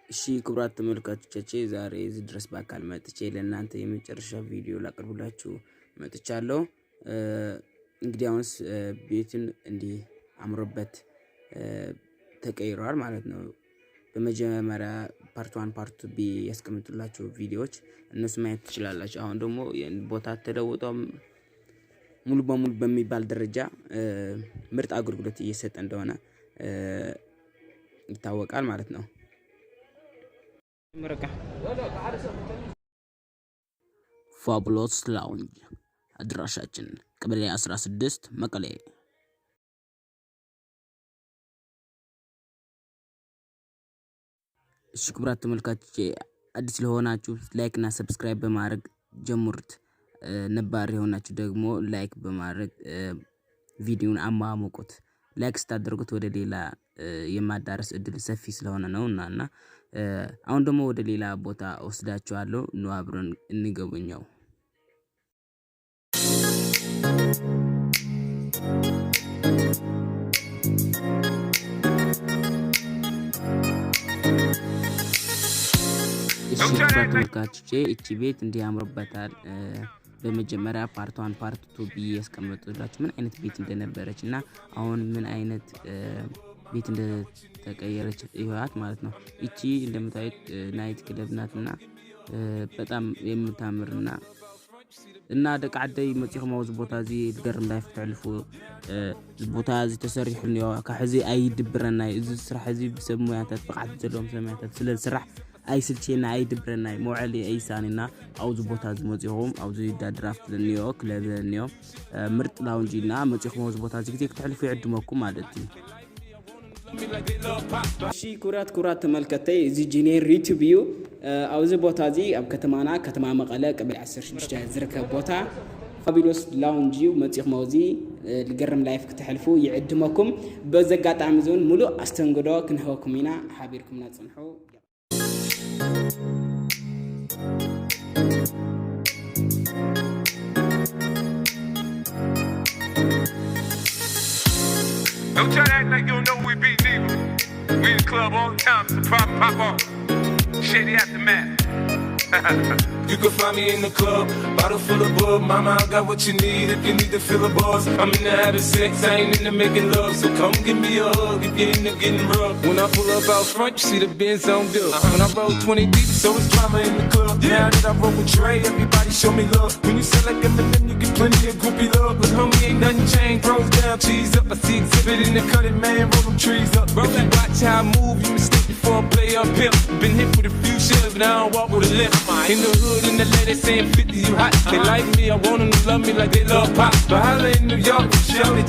እሺ ክቡራት ተመልካቾቻቼ፣ ዛሬ እዚህ ድረስ በአካል መጥቼ ለእናንተ የመጨረሻ ቪዲዮ ላቅርብላችሁ መጥቻለሁ። እንግዲህ አሁንስ ቤቱን እንዲህ አምሮበት ተቀይሯል ማለት ነው። በመጀመሪያ part one፣ part two ብዬ ያስቀመጥኩላችሁ ቪዲዮዎች እነሱ ማየት ትችላላችሁ። አሁን ደግሞ ቦታ ተለውጦ ሙሉ በሙሉ በሚባል ደረጃ ምርጥ አገልግሎት እየሰጠ እንደሆነ ይታወቃል ማለት ነው። ፋቡሎስ Lounge፣ አድራሻችን ቀበሌ 16፣ መቀሌ። እሺ ክቡራት ተመልካቾቼ፣ አዲስ ለሆናችሁ like እና subscribe በማድረግ ጀምሩት። ነባር የሆናችሁ ደግሞ like በማድረግ ቪዲዮን አሟሙቁት። Like ስታደርጉት ወደ ሌላ የማዳረስ እድል ሰፊ ስለሆነ ነው እና አሁን ደግሞ ወደ ሌላ ቦታ ወስዳችኋለሁ። ኑ አብረን እንጎብኘው። እሺ ክቡራት ተመልካቾቼ፣ እቺ ቤት እንዲህ ያምርበታል። በመጀመሪያ part one፣ part two ብዬ ያስቀመጥኩላችሁ ምን አይነት ቤት እንደነበረች እና አሁን ምን አይነት ቤት እንደተቀየረች ይዋት ማለት ነው። እቺ እንደምታዩት night club ናትና በጣም የምታምርና እና ደቂ ዓደይ፣ መፂኹም ኣብዚ ቦታ እዚ ዝገርም life ክትሕልፉ። እዚ ቦታ እዚ ተሰሪሑ እኒኦ ካብ ሕዚ ኣይድብረና። እዚ ስራሕ እዚ ብሰብ ሞያታት፣ ብቕዓት ዘለዎም ሰብ ሞያታት ስለ ዝስራሕ ኣይስልችየና፣ ኣይድብረና፣ መውዐሊ ኣይሳኒና። ኣብዚ ቦታ እዚ መፂኹም ኣብዚ ዳድራፍት እኒኦ፣ ክለብ እኒኦ፣ ምርጥ lounge እና መፂኹም ኣብዚ ቦታ እዚ ግዜ ክትሕልፉ ይዕድመኩም ማለት እዩ። እሺ ክቡራት ተመልከተይ፣ እዚ ጂኔር YouTube እዩ። ኣብዚ ቦታ እዚ ኣብ ከተማና ከተማ መቐለ ቀበሌ 16 ዝርከብ ቦታ ፋቢሎስ Lounge እዩ። መፂኹም ኣብዚ ዝገርም life ክትሕልፉ ይዕድመኩም። በዚ ኣጋጣሚ እዚ እውን ሙሉእ ኣስተንግዶ ክንህበኩም ኢና። ሓቢርኩምና ፅንሑ። Don't try to act like you don't know who we be, neither. We in the club all the time, it's a problem, pop off. Shady aftermath. You can find me in the club, bottle full of bub. Mama, I got what you need if you need to fill a buzz. I'm in the having sex, I ain't into making love. So come give me a hug if you're into getting rough. When I pull up out front, you see the Benz on dub. When I roll 20 deep, so it's drama in the club. Now that I roll with Dre, everybody show me love. When you sell like Eminem, you get plenty of groupie love. Look, homie, ain't nothing changed. Bros down, cheese up. I see Xzibit in the cutting, man. Roll them trees up. If you watch how I move, you mistake before I play up here. Been hit with a few shells, but I don't walk with a limp. In the hood, in the lady saying 50, you hot. They like me, I want them to love me like they love pop. But holla in New York, show they